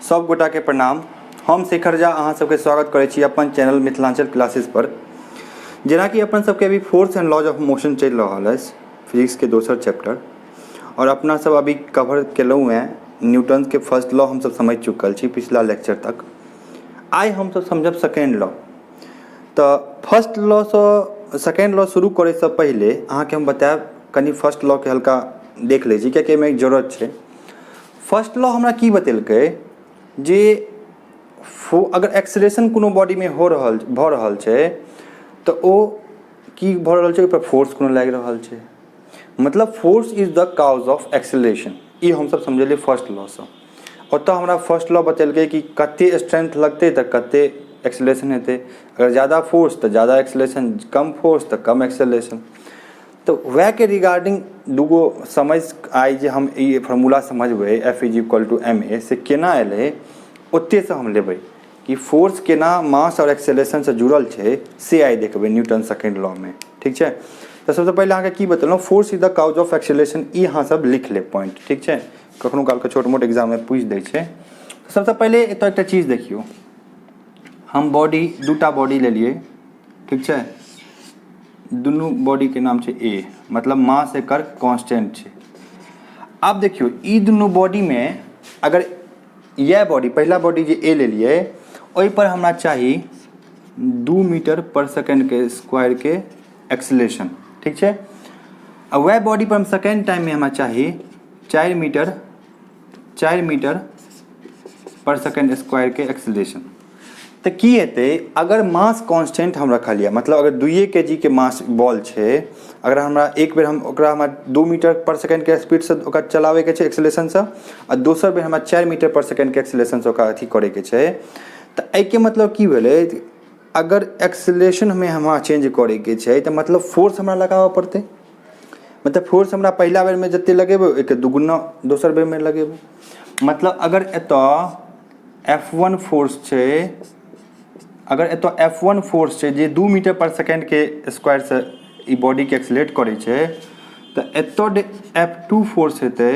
सब गोटाके प्रणाम। हम शेखर झा अहाँ सबके स्वागत करै छी अपन चैनल मिथिलांचल क्लासेस पर। जेनाकि अपन सबके अभी force and laws of motion चलि रहल अछि, फिजिक्सके दोसर चैप्टर, आओर अपना सब अभी कवर केलहुँ हेँ न्यूटनके फर्स्ट लॉ। हमसब समझि चुकल छी पिछला लेक्चर तक। आइ हमसब समझब सेकेंड लॉ। तऽ फर्स्ट लॉसँ सेकेंड लॉ शुरू करैसँ पहिले अहाँके हम बतायब, कनि फर्स्ट लॉके हल्का देख लै छी, कियाकि एहिमे जरूरत छै। फर्स्ट लॉ हमरा की बतेलकै जे फो अगर एक्सेलेरेशन कोनो बॉडीमे हो रहल भऽ रहल छै, तऽ ओ की भऽ रहल छै? ओहिपर फोर्स कोनो लागि रहल छै। मतलब force is the cause of acceleration. ई हमसभ समझलियै फर्स्ट लॉसँ। ओतऽ हमरा फर्स्ट लॉ बतेलकै कि कते स्ट्रेंथ लगतै तऽ कते एक्सेलेरेशन हेतै। अगर ज्यादा फोर्स तऽ ज्यादा एक्सेलेरेशन, कम फोर्स तऽ कम एक्सेलेरेशन। तऽ वएहके रिगार्डिंग दूगो समझ आइ जे हम ई फॉर्मूला समझबै, F is equal to M A, से केना एलै, ओतेसँ हम लेबै कि फोर्स केना मास आओर एक्सेलेरेशनसँ जुड़ल छै, से आइ देखबै न्यूटन सेकेंड लॉमे। ठीक छै? तऽ सबसँ पहिले अहाँके की बतेलहुँ? Force is the cause of acceleration. ई अहाँ सब लिख लेब पॉइंट, ठीक छै? कखनो कालके छोट मोट एग्जाममे पूछि दै छै। सबसँ पहिले एतऽ एकटा चीज देखियौ। हम बॉडी, दूटा बॉडी लेलियै, ठीक छै? दुनू बॉडीके नाम छै ए, मतलब मास एकर कांस्टेंट छै। आब देखियौ, ई दुनू बॉडीमे अगर इएह बॉडी, पहिला बॉडी जे ए लेलियै, ओहिपर हमरा चाही 2 मीटर पर सेकेंडके स्क्वायरके एक्सलेशन, ठीक छै? आ वएह बॉडी पर हम सेकेंड टाइममे हमरा चाही 4 मीटर, 4 मीटर पर सेकेंड स्क्वायरके एक्सलेशन, तऽ की हेतै? अगर मास कांस्टेंट हम रखलियै, मतलब अगर 2 के जी के मास बॉल छै, अगर हमरा एक बेर हम ओकरा हमरा 2 मीटर पर सेकेंडके स्पीडसँ ओकरा चलाबैके छै एक्सलेशनसँ, आ दोसर बेर हमरा 4 मीटर पर सेकेंडके एक्सलेशनसँ ओकरा अथी करैके छै, तऽ एहिके मतलब की भेलै? अगर एक्सलेशनमे हमरा चेंज करैके छै, तऽ मतलब फोर्स हमरा लगाबऽ पड़तै। मतलब फोर्स हमरा पहिला बेरमे जतेक लगेबै, ओहिके दुगुना दोसर बेरमे लगेबै। मतलब अगर एतऽ एफ वन फोर्स छै, अगर एतऽ एफ वन फोर्स छै जे 2 मीटर पर सेकेंडके स्क्वायरसँ ई बॉडीके एक्सलेट करै छै, तऽ एतऽ जे एफ टू फोर्स हेतै,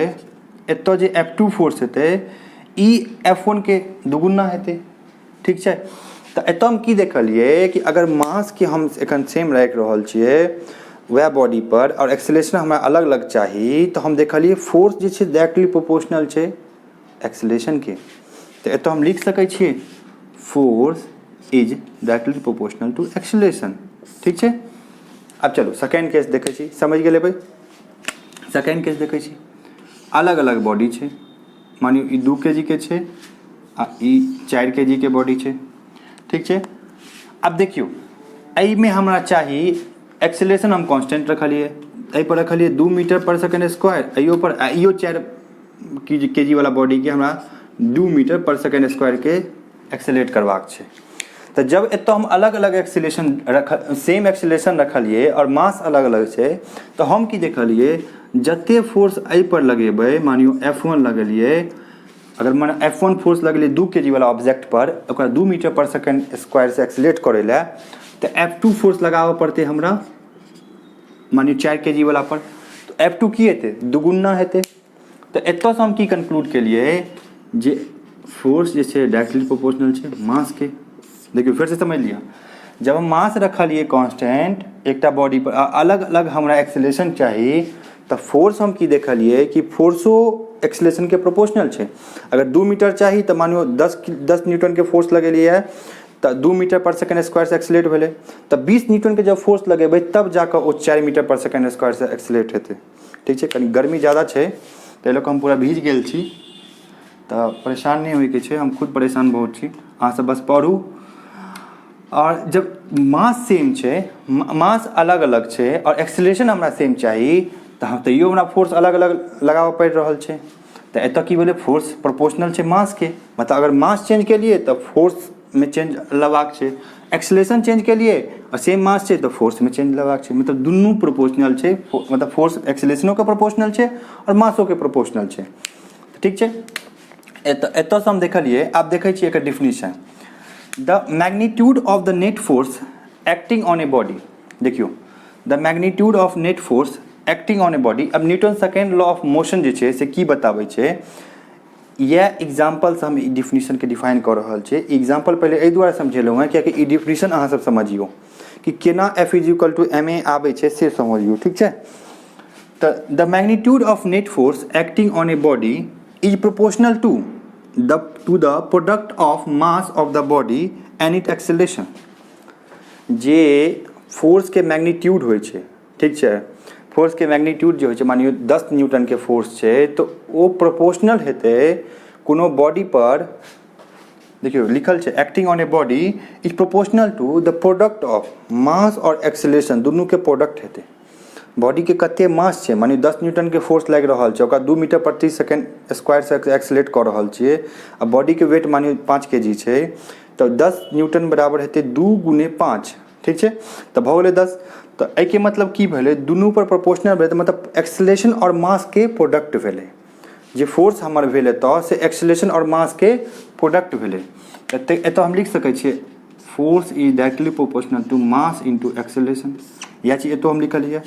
एतऽ जे एफ टू फोर्स हेतै, ई एफ वन के दुगुना हेतै। ठीक छै? तऽ एतऽ हम की देखलियै कि अगर मासके हम एखन सेम राखि रहल छियै वएह बॉडी पर आओर एक्सलेशन हमरा अलग अलग चाही, तऽ हम देखलियै फोर्स जे छै डायरेक्टली प्रोपोर्शनल छै एक्सलेशनके। तऽ एतऽ हम लिख सकै छियै, force is directly proportional to acceleration। ठीक छै? आब चलू सेकेंड केस देखै छी। समझि गेल हेबै। सेकेंड केस देखै छी। अलग अलग बॉडी छै। मानियौ ई 2 के जी के छै आ ई 4 के जी के बॉडी छै। ठीक छै? आब देखियौ, एहिमे हमरा चाही एक्सेलेरेशन। हम कांस्टेंट रखलियै, एहि पर रखलियै 2 मीटर पर सेकेंड स्क्वायर एहियो पर, आ इहो 4 के जी वाला बॉडीके हमरा 2 मीटर पर सेकेंड स्क्वायरके एक्सेलेरेट करबाक छै। तऽ जब एतऽ हम अलग अलग एक्सेलेरेशन रख सेम एक्सेलेरेशन रखलियै आओर मास अलग अलग छै, तऽ हम की देखलियै? जते फोर्स एहि पर लगेबै, मानियौ एफ वन लगेलियै, अगर माने एफ वन फोर्स लगेलियै 2 के जी वाला ऑब्जेक्ट पर, ओकरा 2 मीटर पर सेकेंड स्क्वायर से एक्सेलेरेट करै लए, तऽ एफ टू फोर्स लगाबऽ पड़तै हमरा, मानियौ 4 के जी वाला पर। तऽ एफ टू की हेतै? दुगुना हेतै। तऽ एतऽसँ हम की कन्क्लूड केलियै? जे फोर्स जे छै डायरेक्टली प्रोपोर्शनल छै मासके। देखियौ, फेरसँ समझ लिअ। जब हम मास रखलियै कांस्टेंट एकटा बॉडी पर आ अलग अलग हमरा एक्सेलेरेशन चाही, तऽ फोर्स हम की देखलियै कि फोर्सो एक्सेलेरेशनके प्रोपोर्शनल छै। अगर 2 मीटर चाही, तऽ मानियौ 10 न्यूटनके फोर्स लगेलियै, तऽ 2 मीटर पर सेकेंड स्क्वायर से एक्सेलेरेट भेलै। तऽ 20 न्यूटनके जब फोर्स लगेबै, तब जाकऽ ओ 4 मीटर पर सेकेंड स्क्वायर से एक्सेलेरेट हेतै। ठीक छै? कनि गर्मी ज्यादा छै, ताहि लऽ कऽ हम पूरा भीज गेल छी। तऽ परेशान नहि होइके छै, हम खुद परेशान बहुत छी। अहाँसभ बस पढ़ू। आओर जब मास सेम छै, मास अलग अलग छै आओर एक्सेलेरेशन हमरा सेम चाही, तऽ हम तैयो हमरा फोर्स अलग अलग लगाबऽ पड़ि रहल छै। तऽ एतऽ की भेलै? फोर्स प्रोपोर्शनल छै मासके। मतलब अगर मास चेंज केलियै, तऽ फोर्समे चेंज लेबाक छै। एक्सेलेरेशन चेंज केलियै आ सेम मास छै, तऽ फोर्समे चेंज लेबाक छै। मतलब दुनू प्रोपोर्शनल छै। मतलब फोर्स एक्सेलेरेशनोके प्रोपोर्शनल छै आओर मासोके प्रोपोर्शनल छै। ठीक छै? एतऽ एतऽसँ हम देखलियै। आब देखै छियै एकर definition. The magnitude of the net force acting on a body। देखियौ, the magnitude of net force acting on a body। अब Newton second law of motion जे छै, से की बताबै छै? इएह एग्जाम्पलसँ हम ई डिफिनीशनके डिफाइन कऽ रहल छियै। एग्जाम्पल पहिले एहि दुआरे समझेलहुँ हेँ किएकि ई डिफिनीशन अहाँसभ समझियौ कि केना F is equal to M A आबै छै, से समझियौ, ठीक छै? तऽ the magnitude of net force acting on a body is proportional to the product of mass of the body and its acceleration. जे फोर्सके मैग्नीट्यूड होइ छै, ठीक छै, फोर्सके मैग्नीट्यूड जे होइ छै, मानियौ 10 न्यूटनके फोर्स छै, तऽ ओ प्रोपोर्शनल हेतै कोनो बॉडी पर। देखियौ, लिखल छै, acting on a body is proportional to the product of mass और एक्सेलरेशन। दुनूके प्रोडक्ट हेतै। बॉडीके कते मास छै, मानियौ 10 न्यूटनके फोर्स लागि रहल छै, ओकरा 2 मीटर प्रति सेकेंड स्क्वायरसँ एक्सेलरेट कऽ रहल छियै आ बॉडीके वेट मानियौ 5 केजी छै, तऽ 10 न्यूटन बराबर हेतै 2 गुने 5, ठीक छै? तऽ भऽ गेलै 10। तऽ एहिके मतलब की भेलै? दुनू पर प्रोपोर्शनल भेलै, तऽ मतलब एक्सेलरेशन आओर मासके प्रोडक्ट भेलै। जे फोर्स हमर भेल एतऽ, से एक्सेलरेशन आओर मासके प्रोडक्ट भेलै। तऽ एतऽ हम लिख सकै छियै, force is directly proportional to mass into acceleration. इएह चीज एतौ हम लिखलियै।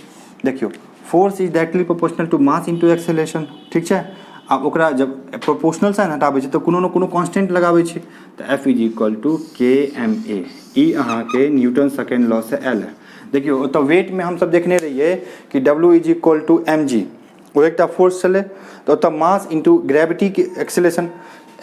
देखियौ, force is directly proportional to mass into acceleration, ठीक छै? आब ओकरा जब प्रोपोर्शनल साइन हटाबै छै, तऽ कोनो ने कोनो कॉन्स्टेंट लगाबै छै। तऽ F is equal to K M A. ई अहाँके न्यूटन सेकेंड लॉ से आयल है। देखियौ, ओतऽ वेटमे हमसब देखने रहियै कि W is equal to M G, ओ एकटा फोर्स छलै, तऽ ओतऽ मास इंटू ग्रेविटीके एक्सेलेरेशन।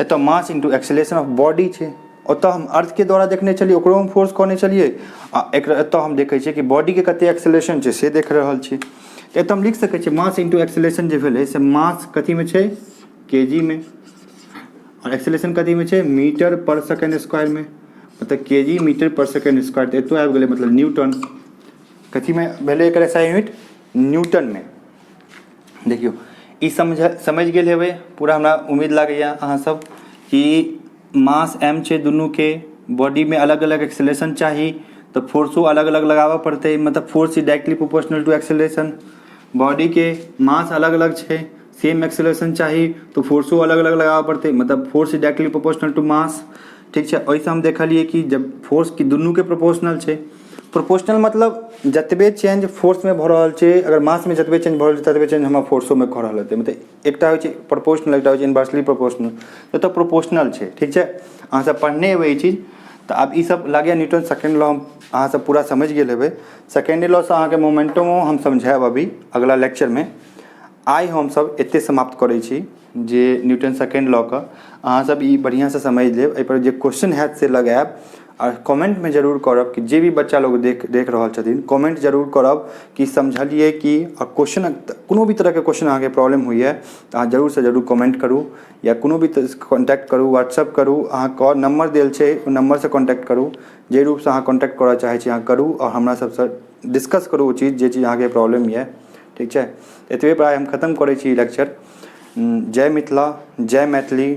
एतऽ mass into acceleration of body छै। ओतऽ हम अर्थके द्वारा देखने छलियै, ओकरो हम फोर्स कहने छलियै आ एकर एतऽ हम देखै छियै कि बॉडीके कते एक्सेलेरेशन छै, से देख रहल छी। तऽ एतऽ हम लिख सकै छियै, मास इंटू एक्सेलेरेशन जे भेलै, से मास कथीमे छै? केजीमे। आओर एक्सेलेरेशन कथीमे छै? मीटर पर सेकेंड स्क्वायरमे, मतलब KG meter per second square. तऽ एतौ आबि गेलै, मतलब न्यूटन। कथीमे भेलै एकर एसआई यूनिट? न्यूटनमे। देखियौ, ई समझ गेल हेबै पूरा, हमरा उम्मीद लागैए अहाँसब कि मास एम छै दुनूके, बॉडीमे अलग अलग एक्सेलेरेशन चाही, तऽ फोर्सो अलग अलग लगाबऽ पड़तै, मतलब force is directly proportional to acceleration. बॉडीके मास अलग अलग छै, सेम एक्सेलेरेशन चाही, तऽ फोर्सो अलग अलग लगाबऽ पड़तै, मतलब force is directly proportional to mass, ठीक छै? ओहिसँ हम देखलियै कि जब फोर्स की दुनूके प्रोपोर्शनल छै, प्रोपोर्शनल मतलब जतबे चेंज फोर्समे भऽ रहल छै, अगर मासमे जतबे चेंज भऽ रहल छै, ततबे चेंज हमरा फोर्सोमे कऽ रहल हेतै। मतलब एकटा होइ छै प्रोपोर्शनल, एकटा होइ छै इन्वर्सली प्रोपोर्शनल। एतऽ प्रोपोर्शनल छै, ठीक छै? अहाँसब पढ़ने हेबै ई चीज। तऽ आब ई सब लागैए न्यूटन सेकेंड लॉ अहाँसब पूरा समझि गेल हेबै। सेकेंडे लॉसँ अहाँके मोमेंटमो हम समझायब अभी अगला लेक्चरमे। आइ हमसब एते समाप्त करै छी जे न्यूटन सेकेंड लॉ के अहाँसब ई बढ़िआँसँ समझि लेब। एहिपर जे क्वेश्चन हैत से लगायब आओर कमेंटमे जरूर करब कि जे भी बच्चा लोग देख रहल छथिन, कमेंट जरूर करब कि समझलियै कि। आओर क्वेश्चन, कोनो भी तरहके क्वेश्चन अहाँके प्रॉब्लम होइए, तऽ अहाँ जरूरसँ जरूर कमेंट करू या कोनो भी कॉन्टैक्ट करू, व्हाट्सअप करू। अहाँके नम्बर देल छै, ओ नम्बरसँ कॉन्टैक्ट करू। जे रूपसँ अहाँ कॉन्टैक्ट करऽ चाहै छी, अहाँ करू आओर हमरा सबसँ डिस्कस करू ओ चीज, जे चीज अहाँके प्रॉब्लम यऽ, ठीक छै? एतबे पर आइ हम खतम करै छी लेक्चर। जय मिथिला, जय मैथिली।